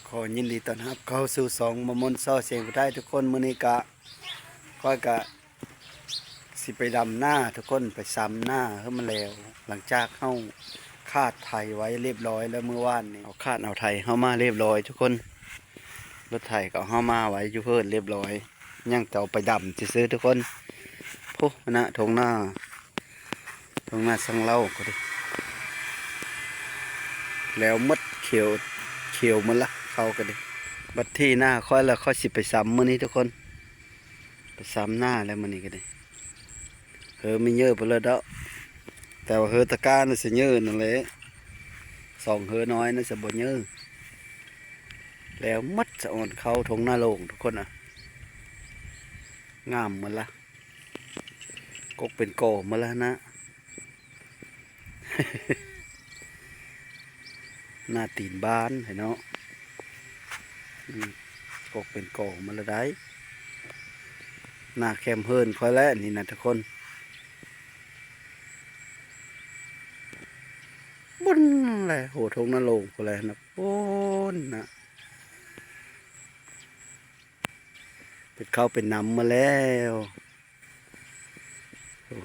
ຂໍຍິນດີຕ້ອນຮັບເຂົ້າສູ່ຊ່ອງມາມົນຊໍສຽງຜູ້ໄທທຸກຄົນ. ມື້ນີ້ກະ ຂ້ອຍກະຊິໄປດຳນາທຸກຄົນ ໄປຊຳນາໃຫ້ມັນແລ້ວ ຫຼັງຈາກເຮົາຄາດໄຖໄວ້ລຽບຮ້ອຍແລ້ວ ມື້ວານນີ້ເຮົາຄາດເອົາໄຖເຮົາມາລຽບຮ້ອຍທຸກຄົນ. ລົດໄຖກໍເຮົາມາໄວ້ຢູ່ເຮີນລຽບຮ້ອຍ ຍັງແຕ່ເອົາໄປດຳຊື່ໆທຸກຄົນ. ພຸ້ນນະ ທົ່ງນາ ທົ່ງນາສັງເລົາກໍດີ ແລ້ວໝົດ ຂຽວ ຂຽວໝົດລະ ເຂົາກໍດີ. ບັດທີ່ນາຂ້ອຍລະ ຂ້ອຍຊິໄປຊຳມື້ນີ້ທຸກຄົນ ໄປຊຳນາແລ້ວມື້ນີ້ກໍດີ. ເຮີມີເຍີໄປເລີດດອກ ແຕ່ວ່າເຮີຕະກ້ານະຊິເຍີນັ້ນແຫຼະ ສອງເຮີນ້ອຍນະຈະບໍ່ເຍີ. ແລ້ວໝົດສະອອນເຂົ້າທົ່ງນາໂລ່ງທຸກຄົນນະ ງາມໝົດລະ ກົກເປັນກໍໝົດລະນະ. ໜ້າຕີນບ້ານໃຫ້ເນາະ ອືມ ກົກເປັນກໍໝົດລະໄດ໋. ໜ້າແຄມເຮືອນຂ້ອຍແຫຼະນີ້ນະທຸກຄົນ ບຸ້ນແຫຼະ ໂຫ ທົ່ງນາໂລ່ງພຸ້ນແຫຼະນະ ປຸ້ນນະ ເປັນເຂົ້າເປັນນ້ຳໝົດແລ້ວ. ໂອ້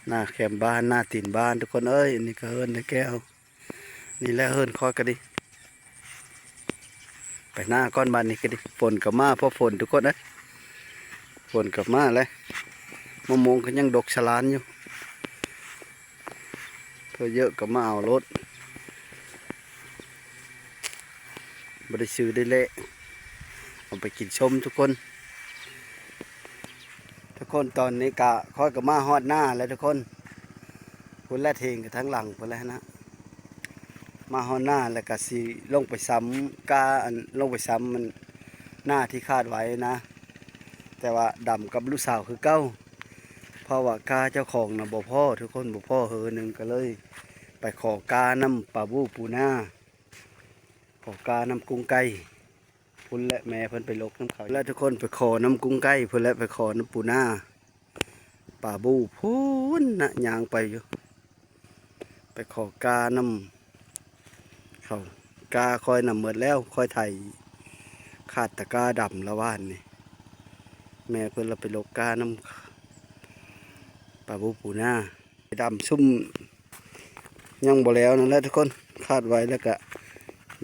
ໜ້າແຄມບ້ານ ໜ້າຕີນບ້ານທຸກຄົນເອີຍ. ອັນນີ້ກໍເຮືອນນາແກ້ວ ນີ້ແຫຼະເຮືອນຂ້ອຍກໍດີ. ໄປນາກ່ອນບາດນີ້ກໍດີ ຝົນກໍມາ ເພາະຝົນທຸກຄົນເອີຍ ຝົນກໍມາແລ້ວ. ມະມ່ວງກໍຍັງດົກສະຫຼານຢູ່. ເທື່ອເຍອະກໍມາເອົາໂລດ ບໍ່ໄດ້ຊື້ໄດ້ແລະ ເອົາໄປກິນຊົມທຸກຄົນ. ທຸກຄົນ ຕອນນີ້ກະຂ້ອຍກໍມາຮອດນາແລ້ວທຸກຄົນ ພຸ້ນແຫຼະ ເຖງກັນທາງຫຼັງພຸ້ນແຫຼະນະ. ມາຮອດນາແລ້ວກະຊິລົງໄປຊຳກ້າ ອັນ ລົງໄປຊຳມັນ ນາທີ່ຄາດໄວ້ນະ ແຕ່ວ່າດຳກັບລູກສາວຄືເກົ່າ ເພາະວ່າກ້າເຈົ້າຂອງນະບໍ່ພໍ້ທຸກຄົນ ບໍ່ພໍ້ເຮີໜຶ່ງ ກໍເລີຍໄປຂໍກ້ານຳປາບູ່ປູນາ ຂໍກ້ານຳກຸ້ງໄກ່ພຸ້ນແຫຼະ. ແມ່ເພິ່ນໄປຫຼົກນຳເຂົາແລ້ວທຸກຄົນ ໄປຂໍນຳກຸ້ງໄກ່ພຸ້ນແຫຼະ ໄປຂໍນຳປູນາ ປາບູ່ພຸ້ນນະ ຍ່າງໄປຢູ່ ໄປຂໍກ້ານຳເຂົາ. ກ້າຂ້ອຍນຳໝົດແລ້ວ ຂ້ອຍໄຖຂາດແຕ່ກ້າດຳລະວານນີ້. ແມ່ເພິ່ນລະໄປຫຼົກກ້ານຳປາບູ່ປູນາ ໄປດຳຊຸ່ມຍັງບໍ່ແລ້ວນັ້ນແຫຼະທຸກຄົນ ຄາດໄວ້ແລ້ວກະ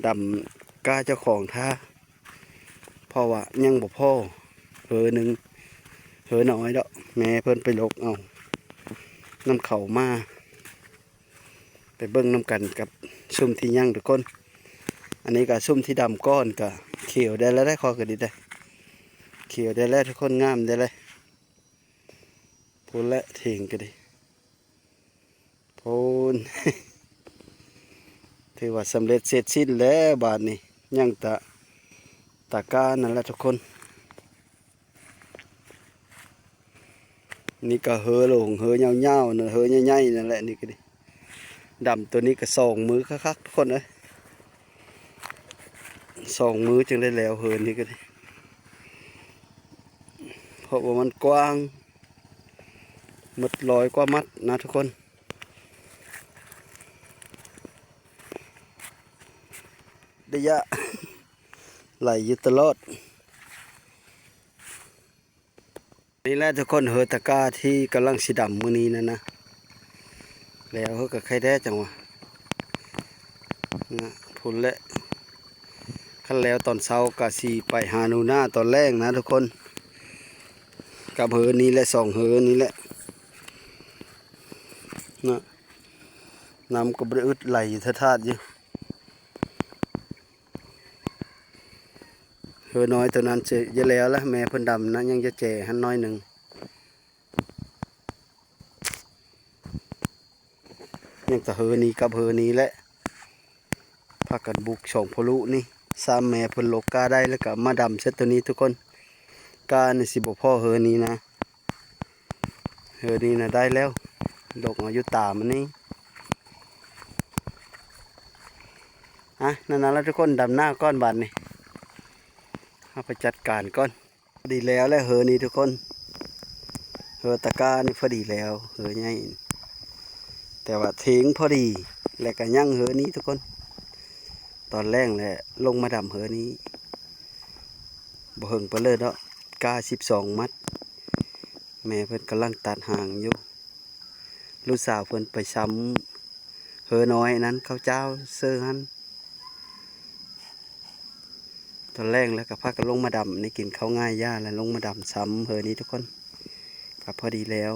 ດຳກ້າເຈົ້າຂອງທ່າ ເພາະວ່າຍັງບໍ່ພໍ້ເຮີໜຶ່ງ ເຮີນ້ອຍດອກ ແມ່ເພິ່ນໄປຫຼົກເອົານຳເຂົາມາ. ໄປເບິ່ງນຳກັນກັບຊຸ່ມທີ່ຍັງທຸກຄົນ. ອັນນີ້ກະຊຸ່ມທີ່ດຳກ່ອນກະຂຽວໄດ້ແລ້ວ ໄດ້ ຂ້ອຍກະດີໄດ໋ ຂຽວໄດ້ແລ້ວທຸກຄົນ ງາມໄດ້ແລ້ວ ພຸ້ນແຫຼະ ເຖງກະດີ ພຸ້ນ ຖືວ່າສຳເລັດເສັດສິ້ນແລ້ວບາດນີ້ ຍັງແຕ່ຕາກ້ານັ້ນແຫຼະທຸກຄົນ. ນີ້ກໍເຮີໂຫຼງ ເຮີຍາວໆ ນັ້ນ ເຮີໃຫຍ່ໆ ນັ້ນແຫຼະ ນີ້ກໍດີ. ດຳໂຕນີ້ກໍສອງມື້ຄັກໆ ທຸກຄົນເອີຍ ສອງມື້ຈຶ່ງໄດ້ແລ້ວເຮີນີ້ກໍດີ ເພາະວ່າມັນກວ້າງ ໝົດຮ້ອຍກວ່າມັດນະທຸກຄົນ ໄດ້ຍະ ໄຫຼຢູ່ຕະຫຼອດ. ນີ້ແຫຼະທຸກຄົນ ເຮີຕະກ້າທີ່ກຳລັງຊິດຳມື້ນີ້ນັ້ນນະ ແລ້ວເຮີກໍໄຄແທ້ຈັ່ງຫວາ ນະ ພຸ້ນແຫຼະ. ຄັນແລ້ວຕອນເຊົ້າກໍຊິໄປຫາໜູນາຕອນແລງນະທຸກຄົນ ກັບເຮີນີ້ແຫຼະ ສອງເຮີນີ້ແຫຼະ ນະ ນ້ຳກໍບໍ່ໄດ້ອຶດ ໄຫຼຢູ່ທາດໆຢູ່. ເຮີນ້ອຍໂຕນັ້ນຊິຈະແລ້ວລະ ແມ່ເພິ່ນດຳນະ ຍັງຈະແຈຫັ້ນໜ້ອຍໜຶ່ງ ຍັງແຕ່ເຮີນີ້ກັບເຮີນີ້ແຫຼະ ພາກັນບຸກສອງພໍ່ລູກນີ້ ສາມແມ່ເພິ່ນຫຼົກກ້າໄດ້ ແລ້ວກໍມາດຳໃສ່ໂຕນີ້ທຸກຄົນ. ກ້ານີ້ຊິບໍ່ພໍ້ເຮີນີ້ນະ ເຮີນີ້ນະໄດ້ແລ້ວ ຫຼົກເອົາຢູ່ຕາມັນນີ້. ອ່ະ ນັ້ນລະທຸກຄົນ ດຳນາກ່ອນບາດນີ້ ເຮົາໄປຈັດການກ່ອນ. ພໍດີແລ້ວແຫຼະເຮີນີ້ທຸກຄົນ ເຮີຕະກ້ານີ້ພໍດີແລ້ວ ເຮີໃຫຍ່ ແຕ່ວ່າເຖງພໍດີ ແລະກະຍັງເຫີນີ້ທຸກຄົນ. ຕອນແລງແຫຼະລົງມາດຳເຫີນີ້ ບໍ່ເຫິງປານເລີດເນາະ ກ້າສິບສອງມັດ. ແມ່ເພິ່ນກຳລັງຕັດຫາງຢູ່. ລູກສາວເພິ່ນໄປຊຳເຫີນ້ອຍນັ້ນ ເຂົ້າຈ້າວເຊີຫັ້ນ. ຕອນແລງແລ້ວກໍພາກັນລົງມາດຳ ນີ້ກິນເຂົ້າງາຍຢາ ແລ້ວລົງມາດຳຊຳເຫີນີ້ທຸກຄົນ ກໍພໍດີແລ້ວ.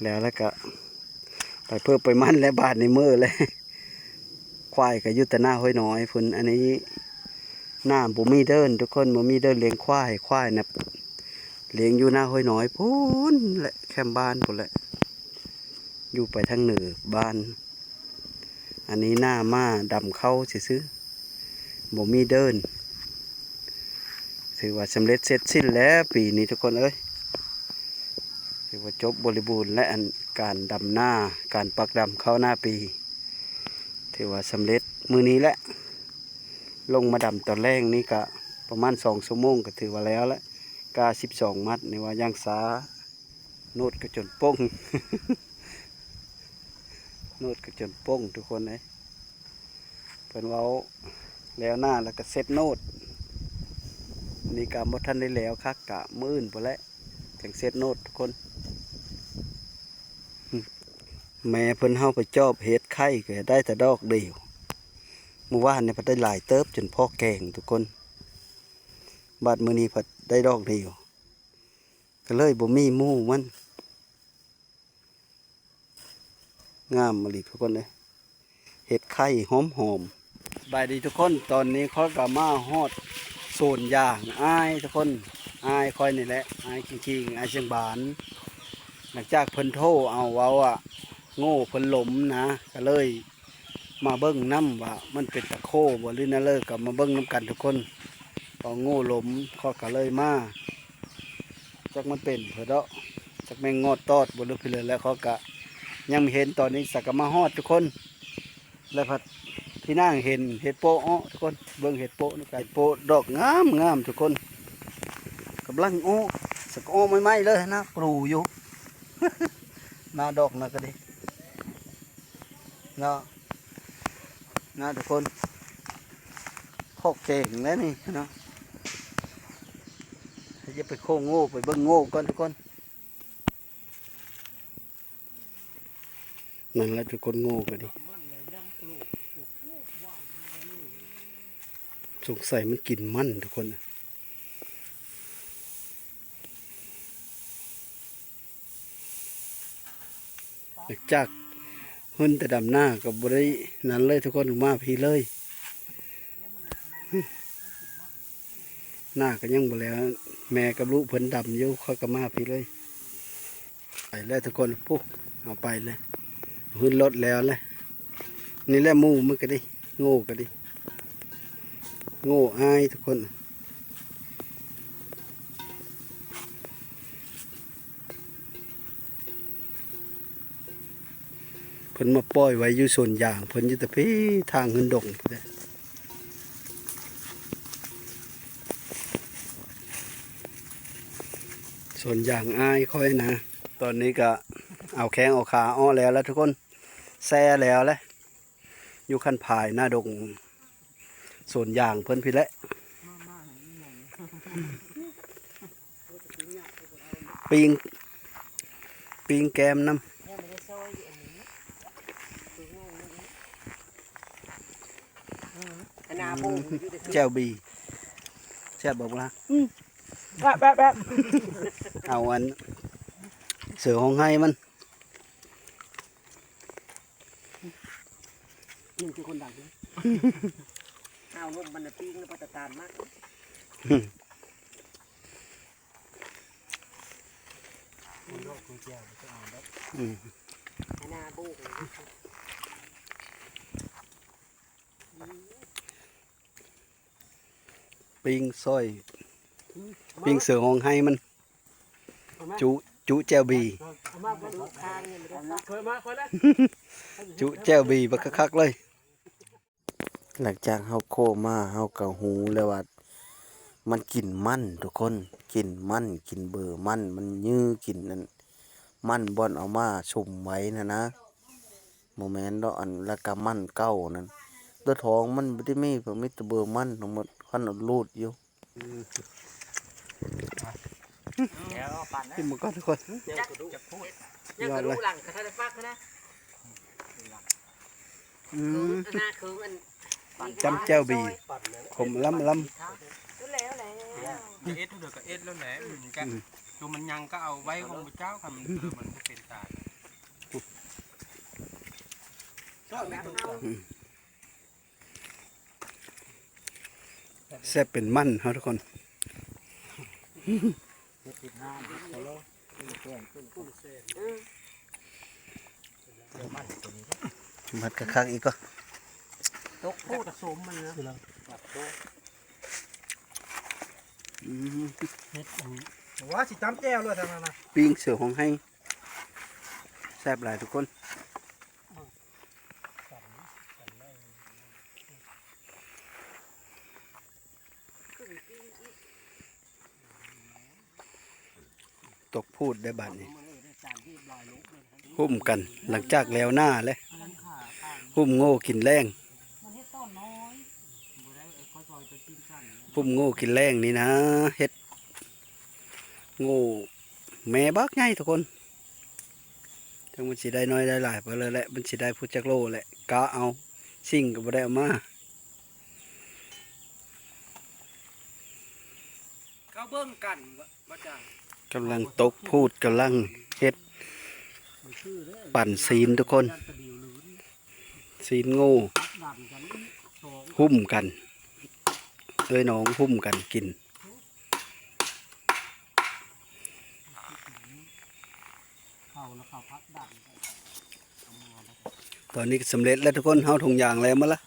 ແລ້ວ ແລ້ວກໍໄປເພີບໄປມັນແລ້ວບາດນີ້ ເມີແລ້ວ. ຄວາຍກໍຢູ່ແຕ່ໜ້າຫ້ວຍນ້ອຍພຸ້ນ. ອັນນີ້ໜ້າບໍ່ມີເດີ່ນທຸກຄົນ ບໍ່ມີເດີ່ນລ້ຽງຄວາຍ. ຄວາຍນະລ້ຽງຢູ່ໜ້າຫ້ວຍນ້ອຍພຸ້ນແຫຼະ ແຄມບ້ານພຸ້ນແຫຼະ ຢູ່ໄປທາງເໜືອບ້ານ. ອັນນີ້ໜ້າມ້າດຳເຂົ້າຊື່ໆ ບໍ່ມີເດີ່ນ. ຖືວ່າສຳເລັດເສັດສິ້ນແລ້ວປີນີ້ທຸກຄົນເອີຍ ຖືວ່າຈົບບໍລິບູນແລ້ວ ອັນການດຳນາ ການປັກດຳເຂົ້ານາປີ ຖືວ່າສຳເລັດມື້ນີ້ແຫຼະ. ລົງມາດຳຕອນແລງນີ້ກະປະມານສອງຊົ່ວໂມງ ກໍຖືວ່າແລ້ວແຫຼະ. ກ້າສິບສອງມັດນີ້ວ່າຢ່າງຊ້າ. ໂນດກໍຈົນປົ່ງ ໂນດກໍຈົນປົ່ງທຸກຄົນເອີຍ. ເພິ່ນເວົ້າແລ້ວໜ້າແລ້ວກໍເສັດໂນດ. ນີ້ກໍບໍ່ທັນໄດ້ແລ້ວຄັກ ກະມື້ອື່ນພຸ້ນແຫຼະ ຈັ່ງເສັດໂນດທຸກຄົນ. ແມ່ເພິ່ນເຮົາໄປຈອບເຫັດໄຂ່ກໍໄດ້ແຕ່ດອກດຽວ. ມື້ວານນີ້ພັດໄດ້ຫຼາຍເຕີບ ຈົນພໍແກງທຸກຄົນ. ບາດມື້ນີ້ພັດໄດ້ດອກດຽວ ກໍເລີຍບໍ່ມີໝູ່ມັນ. ງາມອີ່ຫຼີທຸກຄົນເອີຍ ເຫັດໄຂ່ຫອມໆ. ສະບາຍດີທຸກຄົນ ຕອນນີ້ຂ້ອຍກໍມາຮອດສວນຢາງອ້າຍທຸກຄົນ ອ້າຍຂ້ອຍນີ້ແຫຼະ ອ້າຍຄິງໆ ອ້າຍຊຽງບານ. ຫຼັງຈາກເພິ່ນໂທເອົາ ເວົ້າວ່າໂງ່ເພິ່ນລົ້ມນະ ກໍເລີຍ ມາເບິ່ງນຳວ່າມັນເປັນຕາໂຄບໍ່ ຫຼືແນວໃດ ກໍມາເບິ່ງນຳກັນທຸກຄົນ. ເອົາໂງ່ລົ້ມ ຂ້ອຍກໍເລີຍມາ ຈັກມັນເປັນເພິ່ນເນາະ ຈັກແມ່ນງອດຕອດບໍ່ ຫຼືເພິ່ນເລີຍ ແລ້ວຂ້ອຍກໍຍັງບໍ່ເຫັນ. ຕອນນີ້ສັກກໍມາຮອດທຸກຄົນ ແລ້ວພັດພີ່ນາງເຫັນເຫັດໂປະເອາະທຸກຄົນ. ເບິ່ງເຫັດໂປະນຳກັນ ເຫັດໂປະດອກງາມໆ ທຸກຄົນ ກຳລັງອອກ ສັກອອກໃໝ່ໆ ເລີຍນະ ປລູຢູ່ ໜ້າດອກນະກໍດີ. ເນາະ ນະທຸກຄົນ ພໍແກງແລ້ວນີ້ເນາະ. ຢ່າໄປໂຄ້ງໂງ່ ໄປເບິ່ງໂງ່ກ່ອນທຸກຄົນ. ນັ້ນແຫຼະທຸກຄົນ ໂງ່ກໍດີ ສົງໄສມັນກິນມັນທຸກຄົນ. ຫຼັງຈາກເພິ່ນແຕ່ດຳນາກໍບໍ່ໄດ້ນັ້ນເລີຍທຸກຄົນ ມາພີ້ເລີຍ. ນາກໍຍັງບໍ່ແລ້ວ ແມ່ກັບລູກເພິ່ນດຳຢູ່ ຂ້ອຍກໍມາພີ້ເລີຍ. ໄປແລ້ວທຸກຄົນ ພຸ້ນ ເອົາໄປແລ້ວ ຂຶ້ນລົດແລ້ວແຫຼະ. ນີ້ແຫຼະໝູ່ມັນກໍດີ ໂງ່ກໍດີ ໂງ່ອ້າຍທຸກຄົນ. ເພິ່ນມາປ່ອຍໄວ້ຢູ່ສວນຢາງເພິ່ນ ຢູ່ແຕ່ພີ້ທາງເຮືອນດົງພຸ້ນແຫຼະ ສວນຢາງອ້າຍຂ້ອຍນະ. ຕອນນີ້ກະເອົາແຂ້ງເອົາຂາອອກແລ້ວລະທຸກຄົນ ແຊ່ແລ້ວແຫຼະ. ຢູ່ຄັນພາຍໜ້າດົງສວນຢາງເພິ່ນພີ້ແຫຼະ. ປີ້ງ ປີ້ງແກ້ມນຳ ແຈ່ວບີ ແຊບບໍ່ລະ? ອືມ ແຊບໆໆ ເອົາອັນເສືອຮ້ອງໄຫ້ມັນ ຍິງຄືຄົນດັງເດ້. ອ້າວ ລົມມັນນະປີ້ງແລ້ວພັດຕະຕານມາກ. ອືມ ໜ້າໂບກ ປີ້ງຊອຍ ປີ້ງເສືອຮ້ອງໄຫ້ມັນ. ຈຸ ຈຸແຈ່ວບີ ຈຸແຈ່ວບີບັກຄັກໆເລີຍ. ຫຼັງຈາກເຮົາໂຄມາ ເຮົາກໍຮູ້ແລ້ວວ່າມັນກິນມັນທຸກຄົນ ກິນມັນ ກິນເບີມັນ ມັນຢື້ກິນອັນ ມັນບ່ອນເອົາມາສຸມໄວ້ຫັ້ນນະ ບໍ່ແມ່ນດອກ ອັນ ລະກະມັນເກົ່ານັ້ນ ຕົວທອງມັນບໍ່ໄດ້ມີ ມີແຕ່ເບີມັນທັງໝົດ ຄັນເອົາຮູດຢູ່. ກິນໝົດກ່ອນທຸກຄົນ. ຍັງກະດູກຫຼັງ ຄັນໄດ້ຟັກນະ. ອືມ ອັນນັ້ນຄືອັນ ຈ້ຳແຈ່ວບີ ຂົມລຳລຳ. ກະເອັດເທື່ອກະເອັດແລ້ວແຫຼະ ມັນກະ ອືມ ຕົວມັນຍັງກະເອົາໄວ້ຂອງພະເຈົ້າ ຄັນມັນ ມັນບໍ່ເປັນຕາ. ອືມ ແຊບເປັນມັນເຮົາທຸກຄົນ. ມັດຄັກໆອີກກໍ ຕົກໂພດ ອືມ ວ່າຊິຕຳແຈ່ວໂລດທາງນັ້ນນະ ປີ້ງເສືອຮ້ອງໄຫ້ ແຊບຫຼາຍທຸກຄົນ. ຕົກພູດໄດ້ບາດນີ້ ຫຸ້ມກັນ ຫຼັງຈາກແລ້ວໜ້າແລ້ວ ຫຸ້ມໂງ່ກິນແລງ ຫຸ້ມໂງ່ກິນແລງນີ້ນະ ເຮັດໂງ່ແມ່ບັກໃຫຍ່ທຸກຄົນ. ຈັ່ງມັນຊິໄດ້ນ້ອຍໄດ້ຫຼາຍໄປເລີຍແຫຼະ ມັນຊິໄດ້ຜູ້ຈັກໂລແຫຼະ ກະເອົາ ຊິງກໍບໍ່ໄດ້ເອົາມາ ເຂົາເບິ່ງກັນບໍ່ ບໍ່ຈ້າ ກຳລັງຕົກພູດ ກຳລັງເຮັດ ປັ້ນຊີ້ນທຸກຄົນ ຊີ້ນໂງ່ ຫຸ້ມກັນ ເອີຍນ້ອງຫຸ້ມກັນກິນ. ຕອນນີ້ກໍສຳເລັດແລ້ວທຸກຄົນ ເຮົາຖົງຢາງແລ້ວໝົດລະ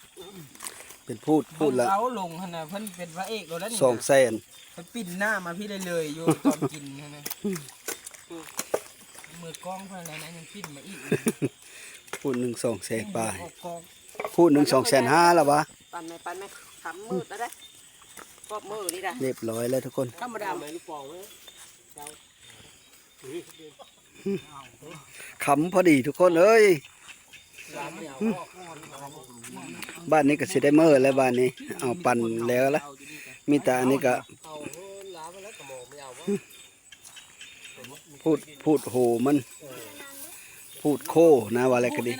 ເປັນພູດ ພູດລະ ເອົາລົງຫັ້ນນະ ເພິ່ນເປັນພະເອກໂລດແລ້ວນີ້ ສອງແສນ ເພິ່ນປິ່ນໜ້າມາພີ້ເລີຍໆ ຢູ່ຕອນກິນຫັ້ນນະ ມືກ້ອງເພິ່ນນັ້ນຍັງປິ່ນມາອີກ ພູດໜຶ່ງສອງແສນປາຍ ອອກກ້ອງ ພູດໜຶ່ງສອງແສນຫ້າລະຫວາ ປັນໄໝ ປັນໄໝ ຄຳມືດລະເດ້ ຄອບມືນີ້ລະ ຮຽບຮ້ອຍແລ້ວທຸກຄົນ ທຳມະດາໄໝລູກປອງເລີຍ. ຄ່ຳພໍດີທຸກຄົນເອີຍ ບາດນີ້ກໍຊິໄດ້ເມີແລ້ວ ບາດນີ້ເອົາປັນແລ້ວລະ ມີແຕ່ອັນນີ້ກໍ ພູດ ພູດໂຫມັນ ພູດໂຄນະ ວ່າແລ້ວກໍດີ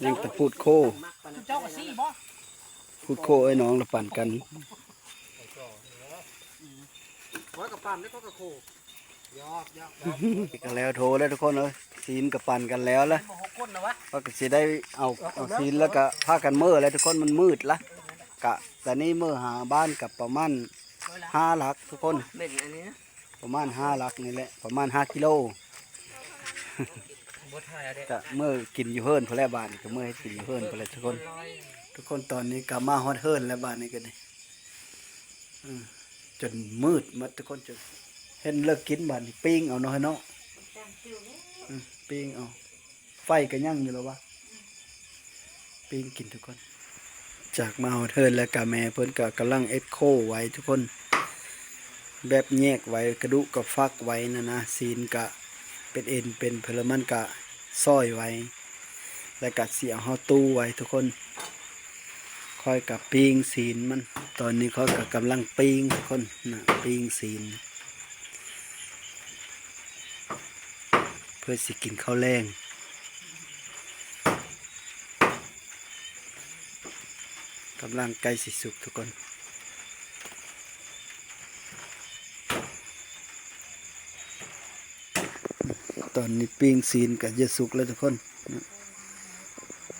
ຍັງແຕ່ພູດໂຄ ເຈົ້າກໍຊີ້ບໍ່ ພູດໂຄເອີຍນ້ອງລະປັນກັນ ຂ້ອຍກໍປັນເດ້ ຂ້ອຍກໍໂຄ ຢອກໆ ກໍແລ້ວໂທແລ້ວທຸກຄົນເອີຍ ຊີ້ນກໍປັນກັນແລ້ວລະ ຂ້ອຍກໍຊິໄດ້ເອົາ ເອົາຊີ້ນແລ້ວກໍພາກັນເມືອແລ້ວທຸກຄົນ ມັນມືດລະ ກະຕອນນີ້ເມືອຫາບ້ານກໍປະມານຫ້າຫຼັກທຸກຄົນ ປະມານຫ້າຫຼັກນີ້ແຫຼະ ປະມານຫ້າກິໂລ ກະເມືອກິນຢູ່ເຮືອນພຸ້ນແຫຼະ ບາດນີ້ກໍເມືອເຮັດກິນຢູ່ເຮືອນພຸ້ນແຫຼະທຸກຄົນ ທຸກຄົນ ຕອນນີ້ກໍມາຮອດເຮືອນແລ້ວ ບາດນີ້ກໍນີ້ ເອີ ຈົນມືດໝົດທຸກຄົນ ຈົນເຫັນເລີກກິນ ບາດນີ້ປີ້ງເອົາເນາະ ເນາະ ເອີ ປີ້ງເອົາ ໄຟກໍຍັງຢູ່ລະຫວາ ປີ້ງກິນທຸກຄົນ ຈາກມາຮອດເຮືອນແລ້ວກະແມ່ເພິ່ນກະກຳລັງເອັດໂຄໄວ້ທຸກຄົນ ແບບແຍກໄວ້ ກະດູກກະຟັກໄວ້ຫັ້ນນະ ຊີ້ນກະເປັນເອັນເປັນເພີ້ນ ມັນກະຊອຍໄວ້ ແລ້ວກະຊິເອົາເຂົ້າຕູ້ໄວ້ທຸກຄົນ ຂ້ອຍກະປີ້ງຊີ້ນມັນ ຕອນນີ້ຂ້ອຍກະກຳລັງປີ້ງທຸກຄົນນະ ປີ້ງຊີ້ນ ເພື່ອຊິກິນເຂົ້າແລງ ກຳລັງໃກ້ຊິສຸກທຸກຄົນ ຕອນນີ້ປີ້ງຊີ້ນກໍຈະສຸກແລ້ວທຸກຄົນ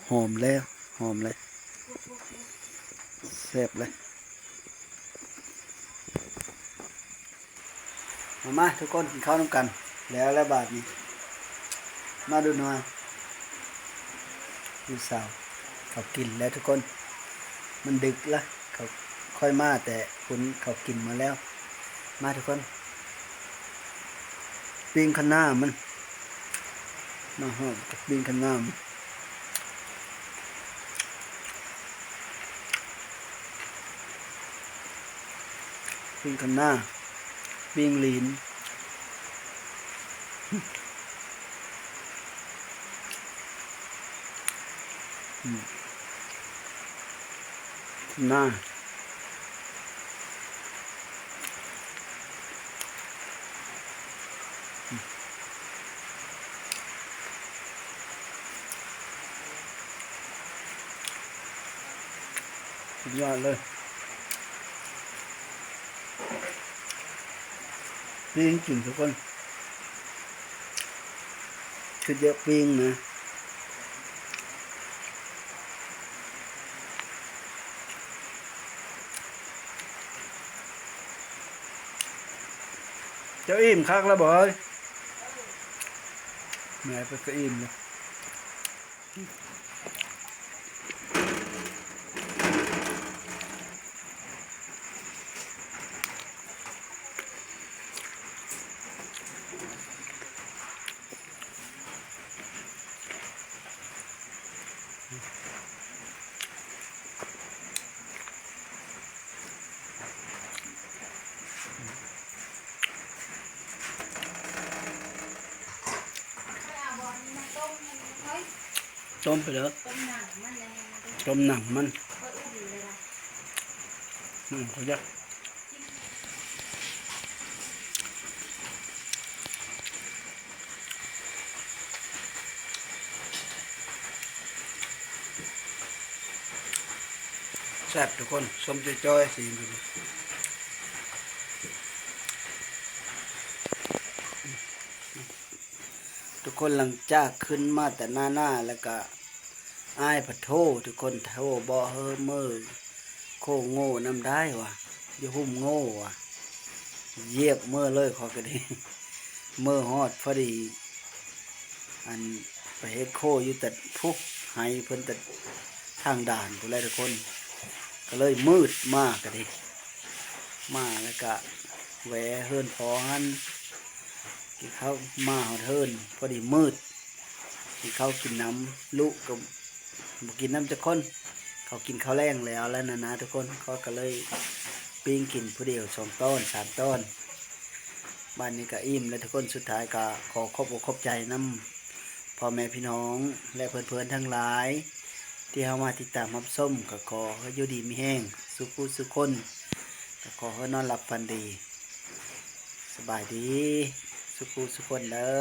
ຫອມແລ້ວ ຫອມແລ້ວ ແຊບແລ້ວ. ມາ ມາ ທຸກຄົນ ກິນເຂົ້ານຳກັນ ແລ້ວແລ້ວບາດນີ້ ມາດູໜ່ອຍ ລູກສາວເຂົາກິນແລ້ວທຸກຄົນ ມັນດຶກລະ ເຂົາ ຂ້ອຍມາແຕ່ພຸ້ນ ເຂົາກິນໝົດແລ້ວ ມາທຸກຄົນ ປີ້ງຄະນ້າມັນ ມາຮອດກໍປີ້ງຄະນ້າມັນ ປີ້ງຄະນ້າ ປີ້ງລີນ ອືມ ນາ ສຸດຍອດເລີຍ ປີ້ງກິນທຸກຄົນ. ຄືເຍາະປີ້ງນະ ເຈົ້າອີ່ມຄັກແລ້ວບໍ່ເອີຍ? ແມ່ເພິ່ນກໍອີ່ມແລ້ວ. ຕົ້ມໄປເດີ ຕົ້ມໜັງມັນ ອືມ ເຂົາຢາກ ແຊບທຸກຄົນ ສົ້ມຈ່ອຍໆ ສີມັນ ທຸກຄົນ. ຫຼັງຈາກຂຶ້ນມາແຕ່ນານາແລ້ວກະ ອ້າຍພັດໂທ ທຸກຄົນ ໂທບອກເຮີເມີ ໂຄ້ງໂງ່ນຳໄດ້ວ່າ ຢູ່ຫຸ້ມໂງ່ວ່າ ຢຽບເມີເລີຍ ຂ້ອຍກໍດີ ເມີຮອດພໍດີ ອັນ ໄປເຮັດໂຄ້ຢູ່ແຕ່ພຸ້ນ ໄຮ່ເພິ່ນແຕ່ທາງດ່ານພຸ້ນແຫຼະທຸກຄົນ ກໍເລີຍມືດມາກໍດີ ມາແລ້ວກະແຫວະເຮືອນພໍ່ຫັ້ນ ກິນເຂົ້າ ມາຮອດເຮືອນພໍດີມືດ ກິນເຂົ້າກິນນ້ຳ ລູກກໍບໍ່ກິນນ້ຳຈັກຄົນ ເຂົາກິນເຂົ້າແລງແລ້ວ ແລ້ວນານາທຸກຄົນ ຂ້ອຍກໍເລີຍປີ້ງກິນຜູ້ດຽວສອງຕອນສາມຕອນ ບາດນີ້ກໍອີ່ມແລ້ວທຸກຄົນ. ສຸດທ້າຍກໍຂໍຂອບອົກຂອບໃຈນຳພໍ່ແມ່ພີ່ນ້ອງ ແລະ ເພື່ອນໆທັງຫຼາຍ ທີ່ເຂົ້າມາຕິດຕາມຮັບຊົມ ກໍຂໍໃຫ້ຢູ່ດີມີແຮງສູ່ຜູ້ສູ່ຄົນ ກໍຂໍໃຫ້ນອນຫຼັບຝັນດີ ສະບາຍດີສູ່ຜູ້ສູ່ຄົນເດີ.